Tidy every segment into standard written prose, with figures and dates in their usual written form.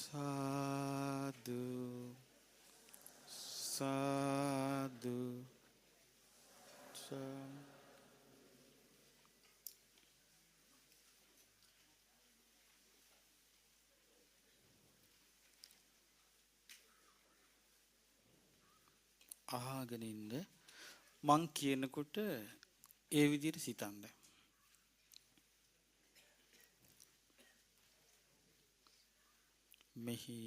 සාදු සාදු අහගෙන ඉන්න මං කියනකොට ඒ විදිහට සිතන්න. මෙහි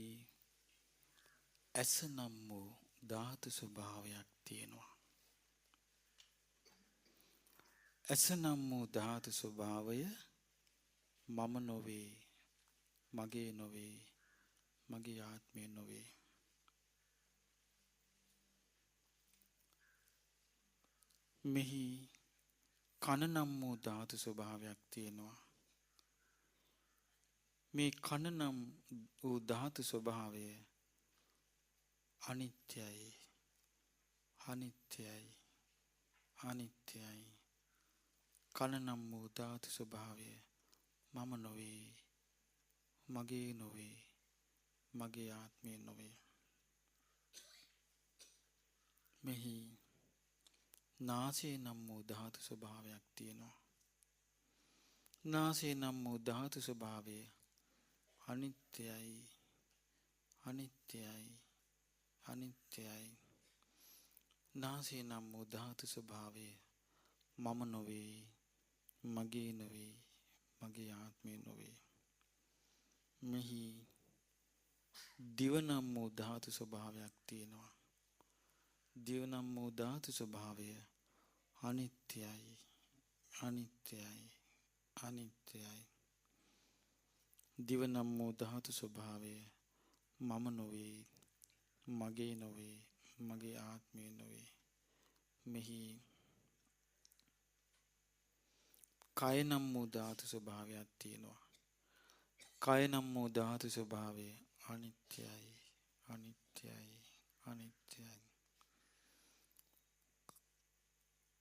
ඇස නම් වූ ධාතු ස්වභාවයක් තියෙනවා. ඇස නම් වූ ධාතු ස්වභාවය මම නොවේ, මගේ නොවේ, මගේ ආත්මය නොවේ. මෙහි කන නම් වූ ධාතු ස්වභාවයක් තියෙනවා. මේ කන නම් වූ ධාතු ස්වභාවය අනිත්‍යයි, අනිත්‍යයි, අනිත්‍යයි. කන නම් වූ ධාතු ස්වභාවය මම නොවේ, මගේ නොවේ, මගේ ආත්මය නොවේ. මෙහි නාසය නම් වූ ධාතු ස්වභාවයක් තියෙනවා. නාසය නම් වූ ධාතු ස්වභාවය අනිත්‍යයි, අනිත්‍යයි, අනිත්‍යයි. නාසය නම් වූ ධාතු ස්වභාවය මම නොවේ, මගේ නොවේ, මගේ ආත්මය නොවේ. මෙහි දිව නම් වූ ධාතු ස්වභාවයක් තියෙනවා. දිව නම් වූ ධාතු ස්වභාවය අනිත්‍යයි, අනිත්‍යයි, අනිත්‍යයි. දිව නම් වූ ධාතු ස්වභාවය මම නොවේ, මගේ නොවේ, මගේ ආත්මය නොවේ. මෙහි කය නම් වූ ධාතු ස්වභාවයක් තියෙනවා. කය නම් වූ ධාතු ස්වභාවය අනිත්‍යයි, අනිත්‍යයි, අනිත්‍යයි.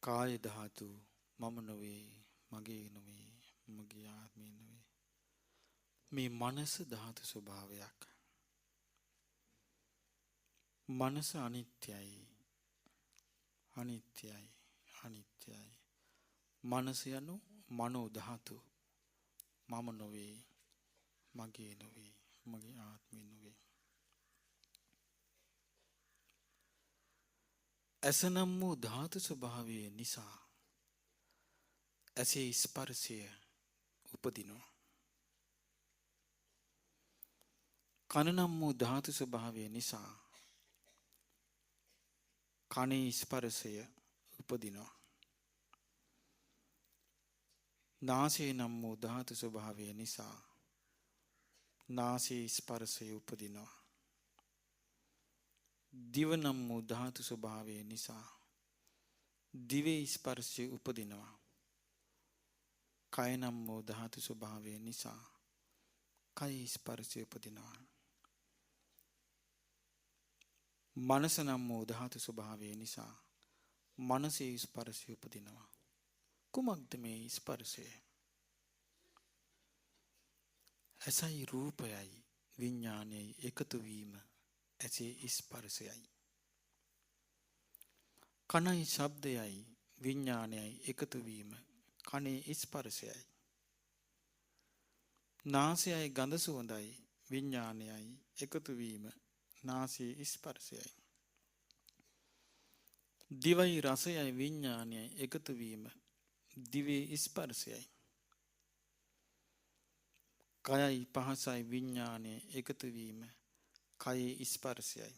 කාය ධාතු මම නොවේ, මගේ නොවේ, මගේ ආත්මය නොවේ. මේ මනස ධාතු ස්වභාවයක්. මනස අනිත්‍යයි, අනිත්‍යයි, අනිත්‍යයි. මනස යනු මනෝ ධාතු මම නොවේ, මගේ නොවේ, මගේ ආත්මය නොවේ. ඇස නම් වූ ධාතු ස්වභාවය නිසා ඇසේ ස්පර්ශය උපදිනවා. කන නම් වූ ධාතු ස්වභාවය නිසා කනේ ස්පර්ශය උපදිනවා. නාසය නම් වූ ධාතු ස්වභාවය නිසා නාසයේ ස්පර්ශය උපදිනවා. දිව නම් වූ ධාතු ස්වභාවය නිසා දිවේ ස්පර්ශය උපදිනවා. කය නම් වූ ධාතු ස්වභාවය නිසා කය ස්පර්ශය උපදිනවා. මනස නම් වූ ධාතු ස්වභාවය නිසා මනසේ ස්පර්ශය උපදිනවා. කුමක්ද මේ ස්පර්ශය? ඇසයි රූපයයි විඥානයයි එකතු වීම ඇසේ ස්පර්ශයයි. කනයි ශබ්දයයි විඥානයයි එකතු වීම කනේ ස්පර්ශයයි. නාසයයි ගඳ සුවඳයි විඥානයයි එකතු වීම නාසයේ ස්පර්ශයයි. දිවයි රසයයි විඥානයයි එකතු වීම දිවේ ස්පර්ශයයි. කයයි පහසයි විඥානය එකතු වීම කයේ ස්පර්ශයයි.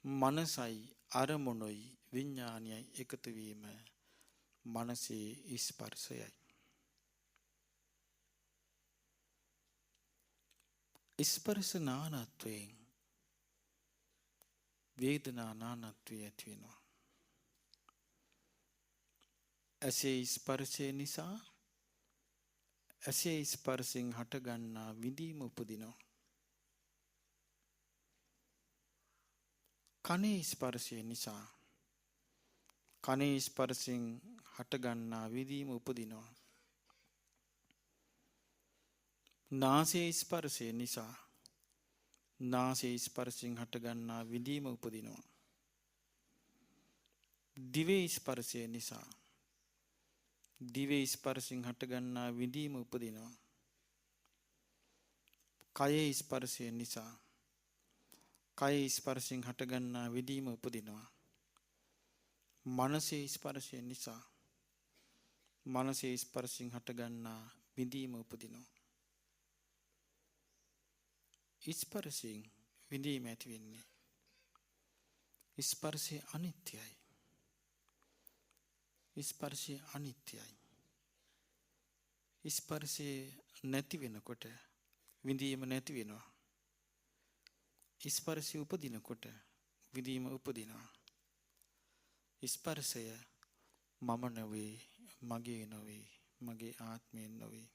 මනසයි අරමුණුයි විඥානයයි එකතු වීම මනසේ ස්පර්ශයයි. ස්පර්ශ නානත්වයෙන් වේදනා නානත්වය ඇති වෙනවා. ඇසේ ස්පර්ශය නිසා ඇසේ ස්පර්ශයෙන් හටගන්නා විඳීම උපදිනවා. කනේ ස්පර්ශය නිසා කනේ ස්පර්ශයෙන් හටගන්නා විඳීම උපදිනවා. නාසයේ ස්පර්ශය නිසා නාසයේ ස්පර්ශයෙන් හටගන්නා විඳීම උපදිනවා. දිවේ ස්පර්ශය නිසා දිවේ ස්පර්ශයෙන් හටගන්නා විඳීම උපදිනවා. කයේ ස්පර්ශය නිසා කයේ ස්පර්ශයෙන් හටගන්නා විඳීම උපදිනවා. මනසේ ස්පර්ශය නිසා මනසේ ස්පර්ශයෙන් හටගන්නා විඳීම උපදිනවා. ස්පර්ශයෙන් විඳීම ඇති වෙන්නේ. ස්පර්ශය අනිත්‍යයි. ස්පර්ශය අනිත්‍යයි. ස්පර්ශය නැති වෙනකොට විඳීම නැති වෙනවා. ස්පර්ශය උපදිනකොට විඳීම උපදිනවා. ස්පර්ශය මම නොවේ, මගේ නොවේ, මගේ ආත්මය නොවේ.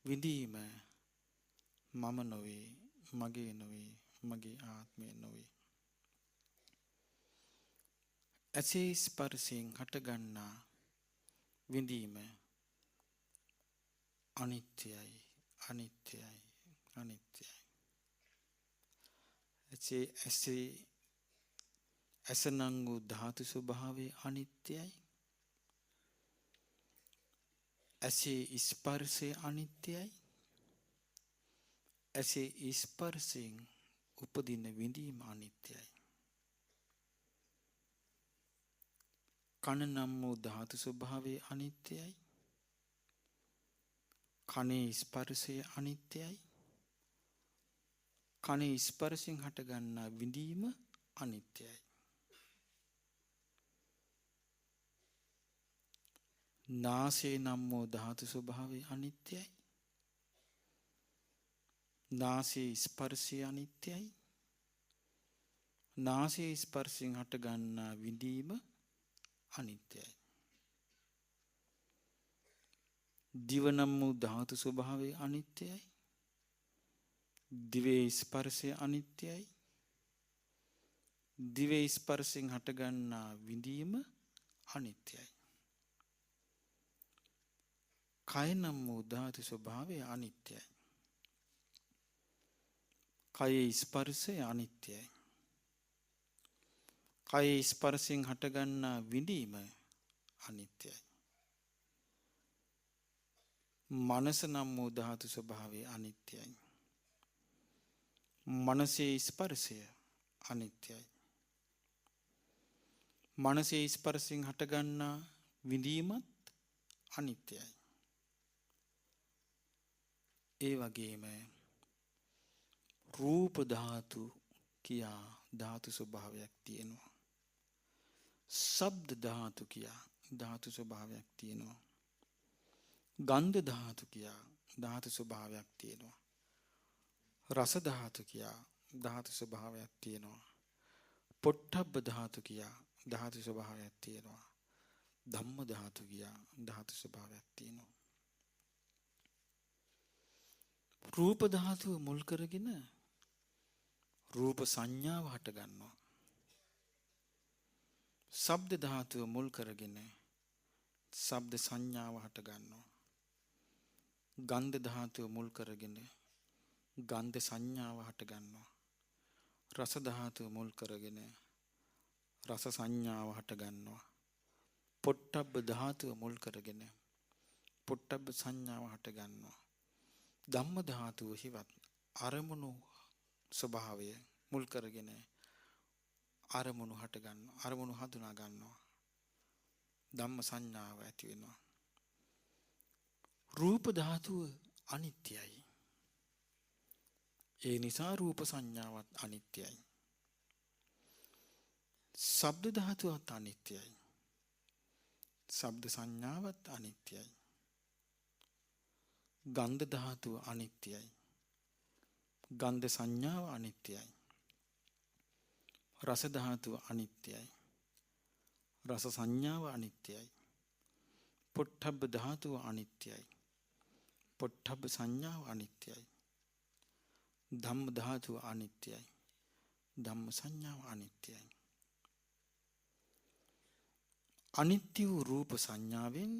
විඳීම මම නොවේ, මගේ නොවේ, මගේ ආත්මය නොවේ. ඇසේ ස්පර්ශයෙන් හටගන්නා විඳීම අනිත්‍යයි, අනිත්‍යයි, අනිත්‍යයි. ඇසේ ඇසේ ඇස නම් වූ ධාතු ස්වභාවය අනිත්‍යයි. ඇසේ ස්පර්ශය අනිත්‍යයි. ඇසේ ස්පර්ශයෙන් උපදින විඳීම අනිත්‍යයි. කන නම් වූ ධාතු ස්වභාවය අනිත්‍යයි. කනේ ස්පර්ශය අනිත්‍යයි. කනේ ස්පර්ශයෙන් හටගන්නා විඳීම අනිත්‍යයි. නාසය නම් වූ ධාතු ස්වභාවය අනිත්‍යයි. නාසයේ ස්පර්ශය අනිත්‍යයි. නාසයේ ස්පර්ශයෙන් හටගන්නා විඳීම අනිත්‍යයි. දිව නම් වූ ධාතු ස්වභාවය අනිත්‍යයි. දිවේ ස්පර්ශය අනිත්‍යයි. දිවේ ස්පර්ශයෙන් හටගන්නා විඳීම අනිත්‍යයි. කය නම් වූ ධාතු ස්වභාවය අනිත්‍යයි. කයේ ස්පර්ශය අනිත්‍යයි. කයේ ස්පර්ශයෙන් හටගන්නා විඳීම අනිත්‍යයි. මනස නම් වූ ධාතු ස්වභාවය අනිත්‍යයි. මනසේ ස්පර්ශය අනිත්‍යයි. මනසේ ස්පර්ශයෙන් හටගන්නා විඳීමත් අනිත්‍යයි. ඒ වගේම රූප ධාතු කියා ධාතු ස්වභාවයක් තියෙනවා. ශබ්ද ධාතු කියා ධාතු ස්වභාවයක් තියෙනවා. ගන්ධ ධාතු කියා ධාතු ස්වභාවයක් තියෙනවා. රස ධාතු කියා ධාතු ස්වභාවයක් තියෙනවා. පොට්ටබ්බ ධාතු කියා ධාතු ස්වභාවයක් තියෙනවා. ධම්ම ධාතු කියා ධාතු ස්වභාවයක් තියෙනවා. රූප ධාතුව මුල් කරගෙන රූප සංඥාව හට ගන්නවා. ශබ්ද ධාතුව මුල් කරගෙන ශබ්ද සංඥාව හට ගන්නවා. ගන්ධ ධාතුව මුල් කරගෙන ගන්ධ සංඥාව හට ගන්නවා. රස ධාතුව මුල් කරගෙන රස සංඥාව හට ගන්නවා. පොට්ටබ්බ ධාතුව මුල් කරගෙන පොට්ටබ්බ සංඥාව හට ගන්නවා. ධම්ම ධාතුව හිවත් අරමුණු ස්වභාවය මුල් කරගෙන අරමුණු හට ගන්නවා. අරමුණු හඳුනා ගන්නවා. ධම්ම සංඥාව ඇති වෙනවා. රූප ධාතුව අනිත්‍යයි. ඒ නිසා රූප සංඥාවත් අනිත්‍යයි. ශබ්ද ධාතුවත් අනිත්‍යයි. ශබ්ද සංඥාවත් අනිත්‍යයි. ගන්ධ ධාතුව අනිත්‍යයි. ගන්ධ සංඥාව අනිත්‍යයි. රස ධාතුව අනිත්‍යයි. රස සංඥාව අනිත්‍යයි. පොට්ටබ්බ ධාතුව අනිත්‍යයි. පොට්ටබ්බ සංඥාව අනිත්‍යයි. ධම්ම ධාතුව අනිත්‍යයි. ධම්ම සංඥාව අනිත්‍යයි. අනිත්‍ය වූ රූප සංඥාවෙන්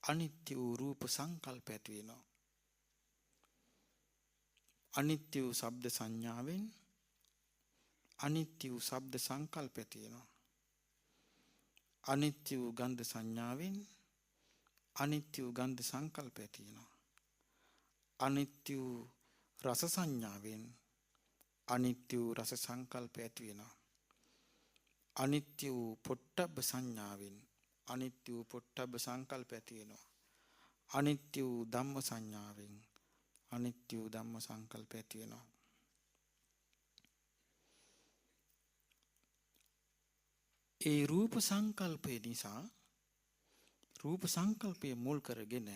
අනිත්‍ය වූ රූප සංකල්ප ඇති වෙනවා. අනිත්‍ය වූ ශබ්ද සංඥාවෙන් අනිත්‍ය වූ ශබ්ද සංකල්ප ඇති වෙනවා. අනිත්‍ය වූ ගන්ධ සංඥාවෙන් අනිත්‍ය වූ ගන්ධ සංකල්ප ඇති වෙනවා. අනිත්‍ය වූ රස සංඥාවෙන් අනිත්‍ය වූ රස සංකල්ප ඇති වෙනවා. අනිත්‍ය වූ පොට්ටබ්බ සංඥාවෙන් අනිත්‍ය වූ පොට්ටබ්බ සංකල්ප ඇති වෙනවා. අනිත්‍ය වූ ධම්ම සංඥාවෙන් අනිත්‍ය වූ ධම්ම සංකල්ප ඇති වෙනවා. ඒ රූප සංකල්පය නිසා, රූප සංකල්පය මුල් කරගෙන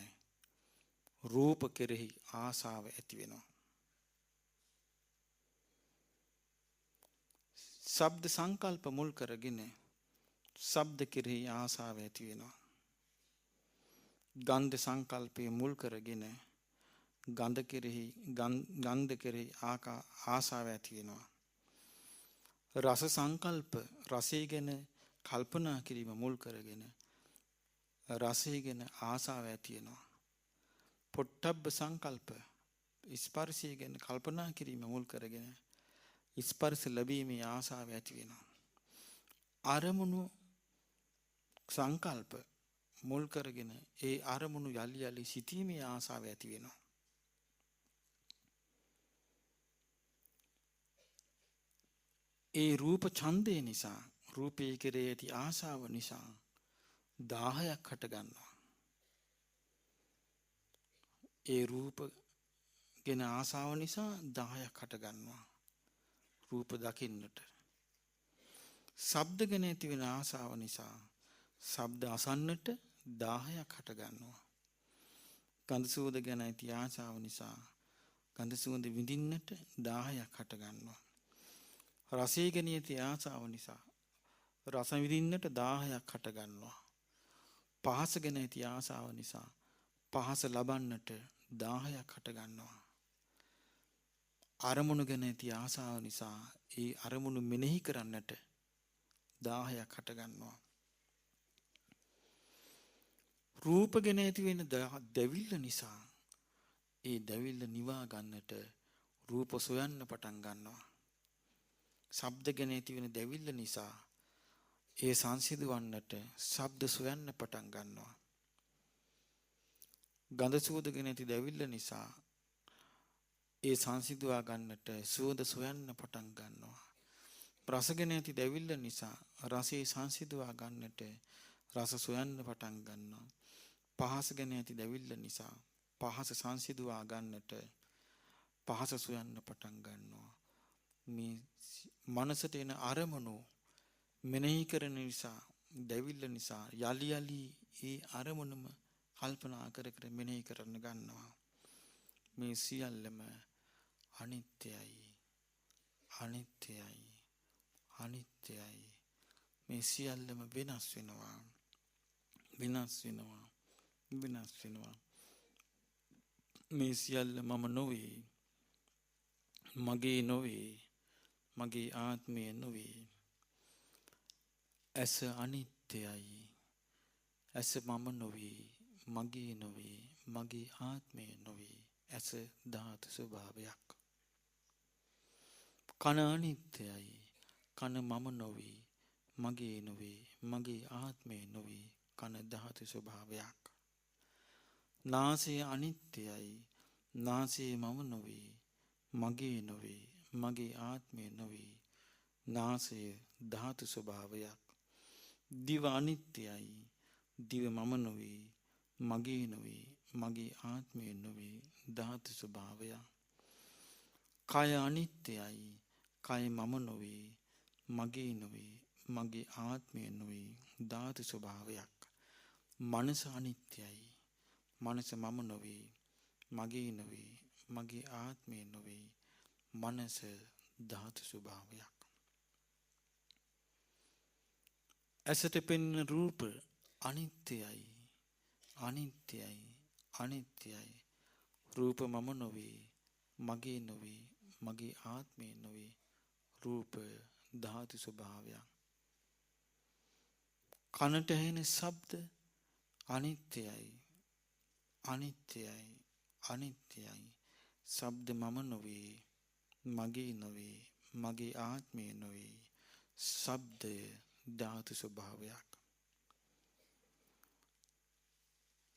රූප කෙරෙහි ආසාව ඇති වෙනවා. ශබ්ද සංකල්ප මුල් කරගෙන ශබ්ද කෙරෙහි ආසාව ඇති වෙනවා. ගන්ධ සංකල්පය මුල් කරගෙන ගන්ධ කෙරෙහි ආසාව ඇති වෙනවා. රස සංකල්ප, රසය ගැන කල්පනා කිරීම මුල් කරගෙන රසය ගැන ආසාව ඇති වෙනවා. පොට්ටබ්බ සංකල්ප, ස්පර්ශය ගැන කල්පනා කිරීම මුල් කරගෙන ස්පර්ශ ලැබීමේ ආසාව ඇති වෙනවා. අරමුණු සංකල්ප මුල් කරගෙන ඒ අරමුණු යලි යලි සිතීමේ ආසාව ඇති වෙනවා. ඒ රූප ඡන්දය නිසා, රූපේ කෙරේ ඇති ආසාව නිසා 10ක් හට ගන්නවා. ඒ රූප ගැන ආසාව නිසා 10ක් හට ගන්නවා. රූප දකින්නට. ශබ්ද ගැන ඇති වෙන ආසාව නිසා ශබ්ද අසන්නට 10ක් හට ගන්නවා. ගන්ධ සුවඳ ගැන ඇති ආසාව නිසා ගන්ධ සුවඳ විඳින්නට 10ක් හට ගන්නවා. රසය ගැන ඇති ආසාව නිසා රස විඳින්නට 10ක් හට ගන්නවා. පහස ගැන ඇති ආසාව නිසා පහස ලබන්නට 10ක් හට ගන්නවා. අරමුණු ගැන ඇති ආසාව නිසා ඒ අරමුණු මෙනෙහි කරන්නට 10ක් හට ගන්නවා. රූප ගැන ඇති වෙන දැවිල්ල නිසා ඒ දැවිල්ල නිවා ගන්නට රූප සොයන්න පටන් ගන්නවා. ශබ්ද ගැන ඇති වෙන දැවිල්ල නිසා ඒ සංසිඳවන්නට ශබ්ද සොයන්න පටන් ගන්නවා. ගඳ සුවඳ ගැන ඇති දැවිල්ල නිසා ඒ සංසිඳවා ගන්නට සුවඳ සොයන්න පටන් ගන්නවා. රස ගැන ඇති දැවිල්ල නිසා රසය සංසිඳවා ගන්නට රස සොයන්න පටන් ගන්නවා. පහස ගැන ඇති දැවිල්ල නිසා පහස සංසිඳවා ගන්නට පහස සොයන්න පටන් ගන්නවා. මේ මනසට එන අරමුණු මෙනෙහි කරන නිසා, දැවිල්ල නිසා යලි යලි ඒ අරමුණම කල්පනා කර කර මෙනෙහි කරන්න ගන්නවා. මේ සියල්ලම අනිත්‍යයි, අනිත්‍යයි, අනිත්‍යයි. මේ සියල්ලම වෙනස් වෙනවා, වෙනස් වෙනවා, වෙනස් වෙනවා. මේ සියල්ල මම නොවේ, මගේ නොවේ, මගේ ආත්මය නොවේ. ඇස අනිත්‍යයි, ඇස මම නොවේ, මගේ නොවේ, මගේ ආත්මය නොවේ. ඇස ධාතු ස්වභාවයක්. කන අනිත්‍යයි, කන මම නොවේ, මගේ නොවේ, මගේ ආත්මය නොවේ. කන ධාතු ස්වභාවයක්. නාසය අනිත්‍යයි, නාසය මම නොවේ, මගේ නොවේ, මගේ ආත්මය නොවේ. නාසය ධාතු ස්වභාවයක්. දිව අනිත්‍යයි, දිව මම නොවේ, මගේ නොවේ, මගේ ආත්මය නොවේ. ධාතු ස්වභාවයක්. කය අනිත්‍යයි, කය මම නොවේ, මගේ නොවේ, මගේ ආත්මය නොවේ. ධාතු ස්වභාවයක්. මනස අනිත්‍යයි, මනස මම නොවේ, මගේ නොවේ, මගේ ආත්මය නොවේ. මනස ධාතු ස්වභාවයක්. ඇසට පෙනෙන රූප අනිත්‍යයි, අනිත්‍යයි, අනිත්‍යයි. රූප මම නොවේ, මගේ නොවේ, මගේ ආත්මය නොවේ. රූප ධාතු ස්වභාවයක්. කනට ඇහෙන ශබ්ද අනිත්‍යයි, අනිත්‍යයි, අනිත්‍යයි. ශබ්ද මම නොවේ, මගේ නොවේ, මගේ ආත්මය නොවේ. ශබ්දය ධාතු ස්වභාවයක්.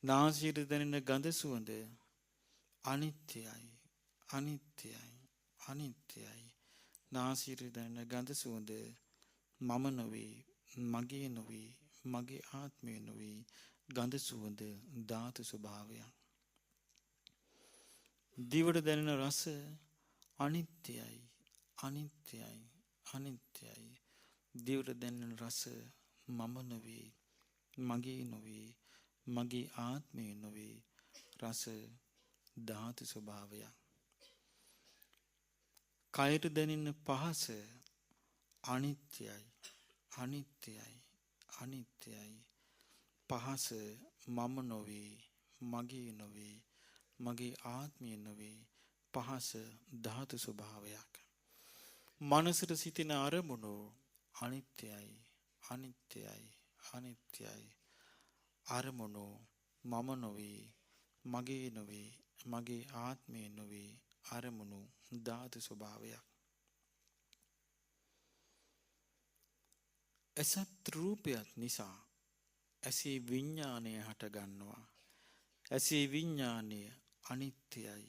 නාසයට දැනෙන ගඳ සුවඳ අනිත්‍යයි, අනිත්‍යයි, අනිත්‍යයි. නාසයට දැනෙන ගඳ සුවඳ මම නොවේ, මගේ නොවේ, මගේ ආත්මය නොවේ. ගඳ සුවඳ ධාතු ස්වභාවයක්. දිවට දැනෙන රස අනිත්‍යයි, අනිත්‍යයි, අනිත්‍යයි. දිවට දැනෙන රස මම නොවේ, මගේ නොවේ, මගේ ආත්මය නොවේ. රස ධාතු ස්වභාවයක්. කයට දැනෙන පහස අනිත්‍යයි, අනිත්‍යයි, අනිත්‍යයි. පහස මම නොවේ, මගේ නොවේ, මගේ ආත්මය නොවේ. පහස ධාතු ස්වභාවයක්. මනසට සිටින අරමුණු අනිත්‍යයි, අනිත්‍යයි, අනිත්‍යයි. අරමුණු මම නොවේ, මගේ නොවේ, මගේ ආත්මය නොවේ. අරමුණු ධාතු ස්වභාවයක්. ඇසත් රූපයත් නිසා ඇසේ විඥානය හට ගන්නවා. ඇසේ විඥානය අනිත්‍යයි,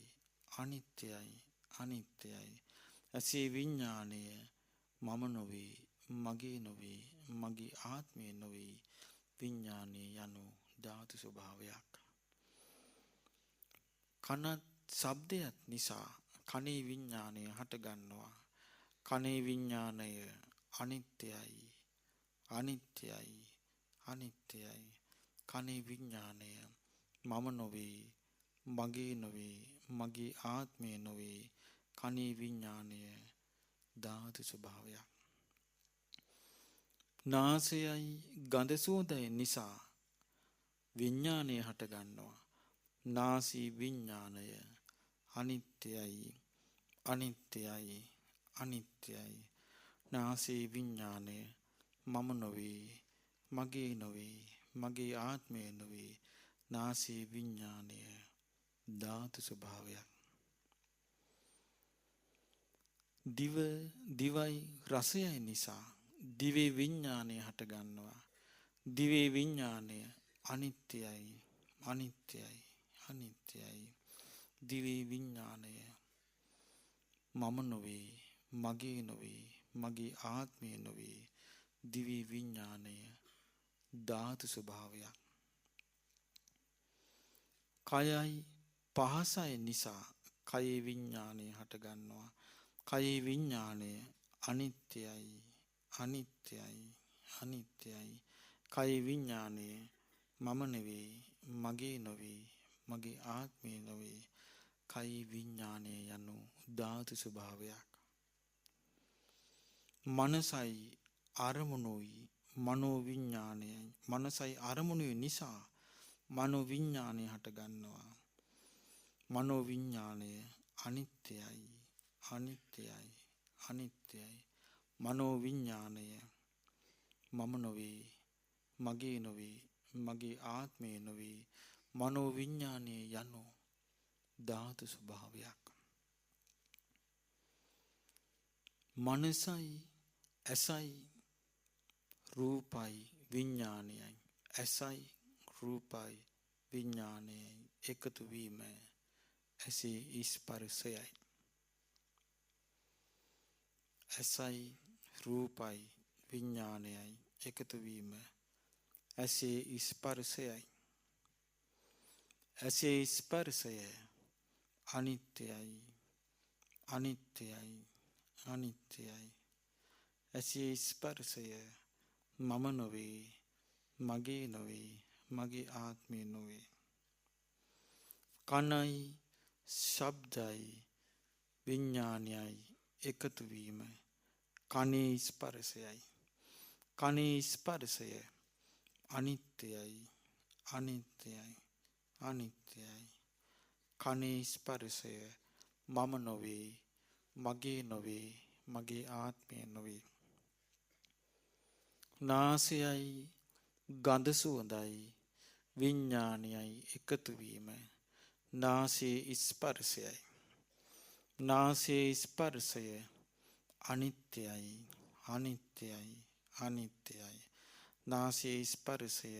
අනිත්‍යයි, අනිත්‍යයි. ඇසේ විඥානය මම නොවේ, මගේ නොවේ, මගේ ආත්මය නොවේ. විඥානය යනු ධාතු ස්වභාවයක්. කනත් ශබ්දයත් නිසා කනේ විඥානය හට ගන්නවා. කනේ විඥානය අනිත්‍යයි, අනිත්‍යයි, අනිත්‍යයි. කනේ විඥානය මම නොවේ, මගේ නොවේ, මගේ ආත්මය නොවේ. කනේ විඥානය ධාතු ස්වභාවයක්. නාසයයි ගඳ සුවඳයි නිසා විඥානය හට ගන්නවා. නාසී විඥානය අනිත්‍යයි, අනිත්‍යයි, අනිත්‍යයි. නාසී විඥානය මම නොවේ, මගේ නොවේ, මගේ ආත්මය නොවේ. නාසී විඥානය ධාතු ස්වභාවයක්. දිව දිවයි රසයයි නිසා දිවේ විඥානය හට ගන්නවා. දිවේ විඥානය අනිත්‍යයි, අනිත්‍යයි, අනිත්‍යයි. දිවේ විඥානය මම නොවේ, මගේ නොවේ, මගේ ආත්මය නොවේ. දිවේ විඥානය ධාතු ස්වභාවයක්. කයයි පහසයි නිසා කයේ විඥානය හට ගන්නවා. කයේ විඥානය අනිත්‍යයි, අනිත්‍යයි, අනිත්‍යයි. කයේ විඥානය මම නෙවෙයි, මගේ නොවේ, මගේ ආත්මය නොවේ. කයේ විඥානය යනු ධාතු ස්වභාවයක්. මනසයි අරමුණුයි මනෝ විඥානයයි. මනසයි අරමුණුයි නිසා මනෝ විඥානය හට ගන්නවා. මනෝ විඥානය අනිත්‍යයි, අනිත්‍යයි, අනිත්‍යයි. මනෝ විඥානය මම නොවේ, මගේ නොවේ, මගේ ආත්මය නොවේ. මනෝ විඥානය යනු ධාතු ස්වභාවයක්. මනසයි ඇසයි රූපයි විඥානයයි. ඇසයි රූපයි විඥානයයි එකතු වීම ඇසේ ස්පර්ශයයි. ඇසයි රූපයි විඥානයයි එකතු වීම ඇසේ ස්පර්ශයයි. ඇසේ ස්පර්ශය අනිත්‍යයි, අනිත්‍යයි, අනිත්‍යයි. ඇසේ ස්පර්ශය මම නොවේ, මගේ නොවේ, මගේ ආත්මය නොවේ. කනයි ශබ්දයි විඥානයයි එකතු වීම කනේ ස්පර්ශයයි. කනේ ස්පර්ශය අනිත්‍යයි, අනිත්‍යයි, අනිත්‍යයි. කනේ ස්පර්ශය මම නොවේ, මගේ නොවේ, මගේ ආත්මය නොවේ. නාසයයි ගඳ සුවඳයි විඥානයයි එකතු වීම නාසයේ ස්පර්ශයයි. නාසයේ ස්පර්ශය අනිත්‍යයි, අනිත්‍යයි, අනිත්‍යයි. නාසයේ ස්පර්ශය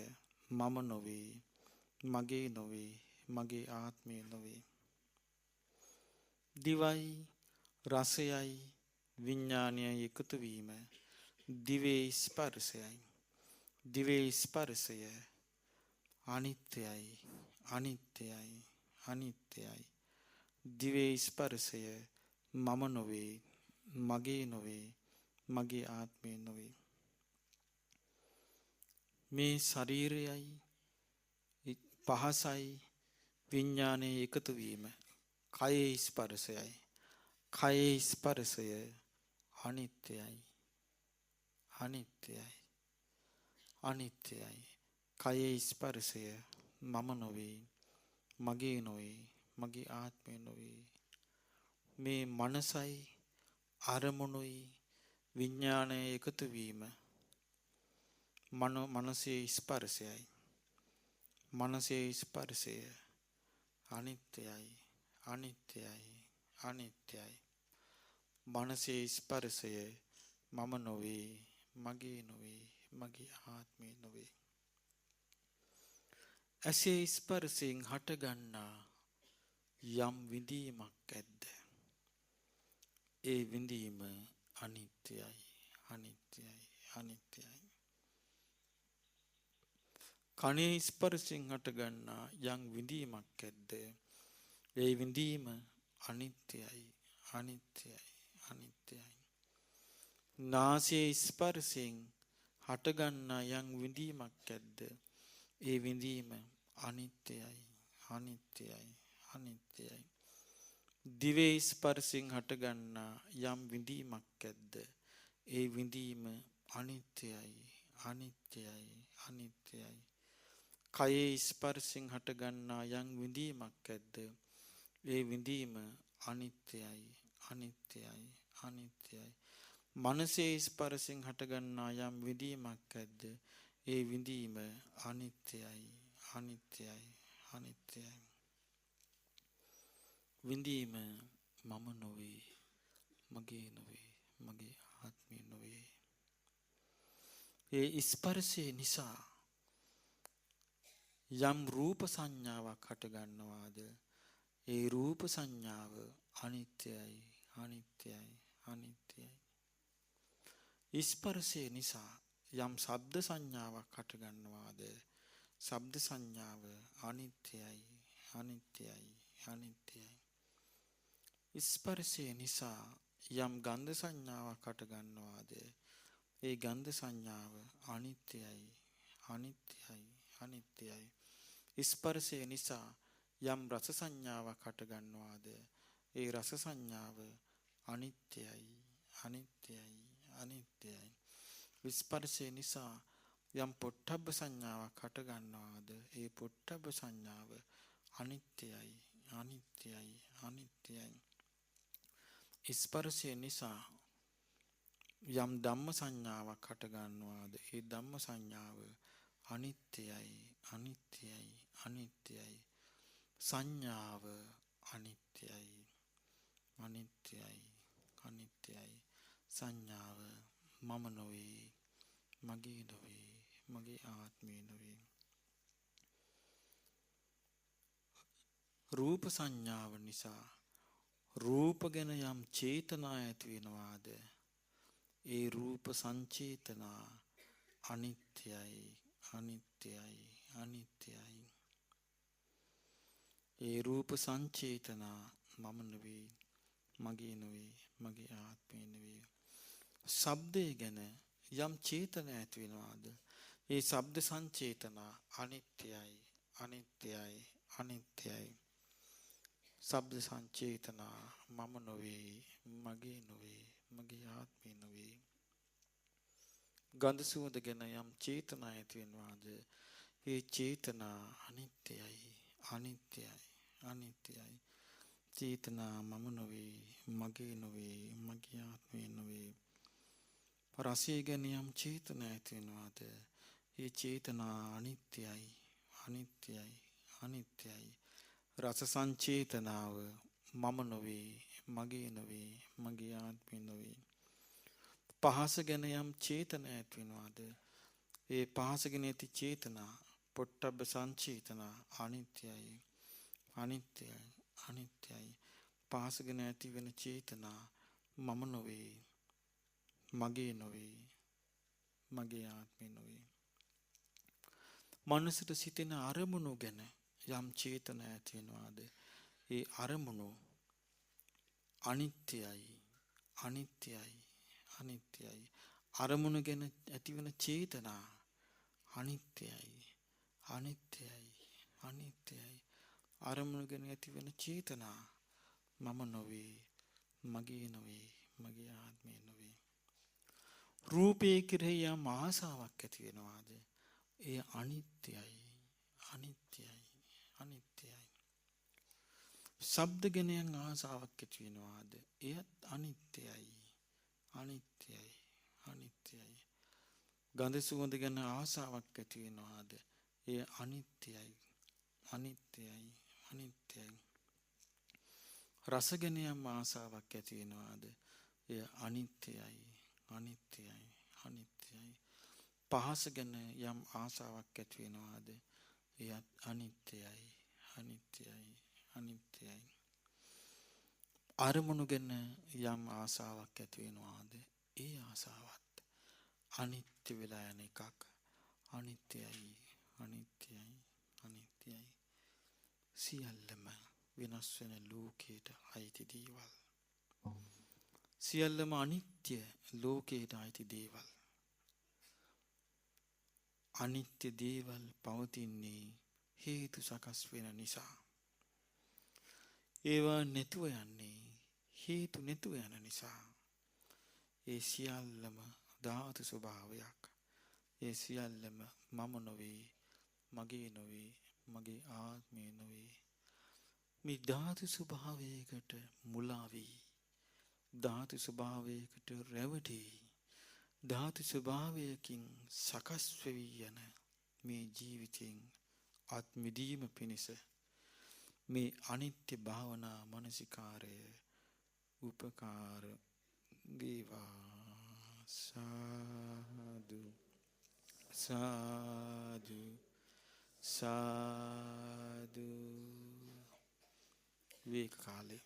මම නොවේ, මගේ නොවේ, මගේ ආත්මය නොවේ. දිවයි රසයයි විඥානයයි එකතු වීම දිවේ ස්පර්ශයයි. දිවේ ස්පර්ශය අනිත්‍යයි, අනිත්‍යයි, අනිත්‍යයි. දිවේ ස්පර්ශය මම නොවේ, මගේ නොවේ, මගේ ආත්මය නොවේ. මේ ශරීරයයි පහසයි විඥානයේ එකතු වීම කයේ ස්පර්ශයයි. කයේ ස්පර්ශය අනිත්‍යයි, අනිත්‍යයි, අනිත්‍යයි. කයේ ස්පර්ශය මම නොවේ, මගේ නොවේ, මගේ ආත්මය නොවේ. මේ මනසයි අරමුණුයි විඥානයේ එකතු වීම මනසේ ස්පර්ශයයි. මනසේ ස්පර්ශය අනිත්‍යයි, අනිත්‍යයි, අනිත්‍යයි. මනසේ ස්පර්ශය මම නොවේ, මගේ නොවේ, මගේ ආත්මය නොවේ. ඇසේ ස්පර්ශයෙන් හටගන්නා යම් විඳීමක් ඇද්ද, ඒ විඳීම අනිත්‍යයි, අනිත්‍යයි, අනිත්‍යයි. කනේ ස්පර්ශයෙන් හටගන්නා යම් විඳීමක් ඇද්ද, ඒ විඳීම අනිත්‍යයි, අනිත්‍යයි, අනිත්‍යයි. නාසයේ ස්පර්ශයෙන් හටගන්නා යම් විඳීමක් ඇද්ද, ඒ විඳීම අනිත්‍යයි, අනිත්‍යයි, අනිත්‍යයි. දිවේ ස්පර්ශයෙන් හටගන්නා යම් විඳීමක් ඇද්ද, ඒ විඳීම අනිත්‍යයි, අනිත්‍යයි, අනිත්‍යයි. කයේ ස්පර්ශයෙන් හටගන්නා යම් විඳීමක් ඇද්ද, ඒ විඳීම අනිත්‍යයි, අනිත්‍යයි, අනිත්‍යයි. මනසේ ස්පර්ශයෙන් හටගන්නා යම් විඳීමක් ඇද්ද, ඒ විඳීම අනිත්‍යයි, අනිත්‍යයි, අනිත්‍යයි. විඳීම මම නොවේ, මගේ නොවේ, මගේ ආත්මය නොවේ. ඒ ස්පර්ශය නිසා යම් රූප සංඥාවක් හටගන්නවාද, ඒ රූප සංඥාව අනිත්‍යයි, අනිත්‍යයි, අනිත්‍යයි. ස්පර්ශය නිසා යම් ශබ්ද සංඥාවක් හටගන්නවාද, ශබ්ද සංඥාව අනිත්‍යයි, අනිත්‍යයි, අනිත්‍යයි. ස්පර්ශය නිසා යම් ගන්ධ සංඥාවක් හටගන්නවාද, ඒ ගන්ධ සංඥාව අනිත්‍යයි, අනිත්‍යයි, අනිත්‍යයි. ස්පර්ශය නිසා යම් රස සංඥාවක් හටගන්නවාද, ඒ රස සංඥාව අනිත්‍යයි, අනිත්‍යයි, අනිත්‍යයි. ස්පර්ශය නිසා යම් පොට්ටබ්බ සංඥාවක් හටගන්නවාද, ඒ පොට්ටබ්බ සංඥාව අනිත්‍යයි, අනිත්‍යයි, අනිත්‍යයි. ස්පර්ශය නිසා යම් ධම්ම සංඥාවක් හටගන්නවාද, ඒ ධම්ම සංඥාව අනිත්‍යයි, අනිත්‍යයි, අනිත්‍යයි. සංඥාව අනිත්‍යයි, අනිත්‍යයි, අනිත්‍යයි. සංඥාව මම නොවේ, මගේ නොවේ, මගේ ආත්මය නොවේ. රූප සංඥාව නිසා රූප ගැන යම් චේතනා ඇති වෙනවාද, ඒ රූප සංචේතනා අනිත්‍යයි, අනිත්‍යයි, අනිත්‍යයි. ඒ රූප සංචේතනා මම නෙවෙයි, මගේ නෙවෙයි, මගේ ආත්මය නෙවෙයි. ශබ්දය ගැන යම් චේතනා ඇති වෙනවාද, ඒ ශබ්ද සංචේතනා අනිත්‍යයි, අනිත්‍යයි, අනිත්‍යයි. ශබ්ද සංචේතනා මම නොවේ, මගේ නොවේ, මගේ ආත්මය නොවේ. ගන්ධ සුවඳ ගැන යම් චේතනා ඇති වෙනවාද, ඒ චේතනා අනිත්‍යයි, අනිත්‍යයි, අනිත්‍යයි. චේතනා මම නොවේ, මගේ නොවේ, මගේ ආත්මය නොවේ. රසය ගැන යම් චේතනා ඇති වෙනවාද, ඒ චේතනා අනිත්‍යයි, අනිත්‍යයි, අනිත්‍යයි. රස සංචේතනාව මම නොවේ, මගේ නොවේ, මගේ ආත්මය නොවේ. පහස ගැන යම් චේතන ඇති වෙනවාද, ඒ පහස ගැන ඇති චේතනා පොට්ටබ්බ සංචේතනා අනිත්‍යයි, අනිත්‍යයි, අනිත්‍යයි. පහස ගැන ඇති වෙන චේතනා මම නොවේ, මගේ නොවේ, මගේ ආත්මය නොවේ. මනසට සිතෙන අරමුණු ගැන යම් චේතන ඇති වෙනවාද, ඒ අරමුණු අනිත්‍යයි, අනිත්‍යයි, අනිත්‍යයි. අරමුණු ගැන ඇතිවන චේතනා අනිත්‍යයි, අනිත්‍යයි, අනිත්‍යයි. අරමුණු ගැන ඇතිවන චේතනා මම නොවේ, මගේ නොවේ, මගේ ආත්මය නොවේ. රූපේ කෙරෙහි යම් ආසාවක් ඇති වෙනවාද, එය අනිත්‍යයි, අනිත්‍යයි, අනිත්‍යයි. ශබ්ද ගැන යම් ආසාවක් ඇති වෙනවාද, එයත් අනිත්‍යයි, අනිත්‍යයි, අනිත්‍යයි. ගඳ සුවඳ ගැන ආසාවක් ඇති වෙනවාද, එය අනිත්‍යයි, අනිත්‍යයි, අනිත්‍යයි. රස ගැන යම් ආසාවක් ඇති වෙනවාද, එය අනිත්‍යයි, අනිත්‍යයි, අනිත්‍යයි. පහස ගැන යම් ආසාවක් ඇති වෙනවාද, එයත් අනිත්‍යයි, අනිත්‍යයි, අනිත්‍යයි. අරමුණු ගැන යම් ආසාවක් ඇති වෙනවාද, ඒ ආසාවත් අනිත්‍ය වෙලා යන එකක්. අනිත්‍යයි, අනිත්‍යයි, අනිත්‍යයි. සියල්ලම වෙනස් වෙන ලෝකයට අයිති දේවල්. සියල්ලම අනිත්‍ය ලෝකයට අයිති දේවල්. අනිත්‍ය දේවල් පවතින්නේ හේතු සකස් වෙන නිසා. ඒවා නැතුව යන්නේ හේතු නැතුව යන නිසා. ඒ සියල්ලම ධාතු ස්වභාවයක්. ඒ සියල්ලම මම නොවේ, මගේ නොවේ, මගේ ආත්මය නොවේ. මේ ධාතු ස්වභාවයකට මුලා වී, ධාතු ස්වභාවයකට රැවටී, ධාතු ස්වභාවයකින් සකස් වෙවි යන මේ ජීවිතයෙන් අත් මිදීම පිණිස මේ අනිත්‍ය භාවනා මනසිකාරය උපකාර වේවා. සාදු සාදු සාදු. විවේක කාලේ.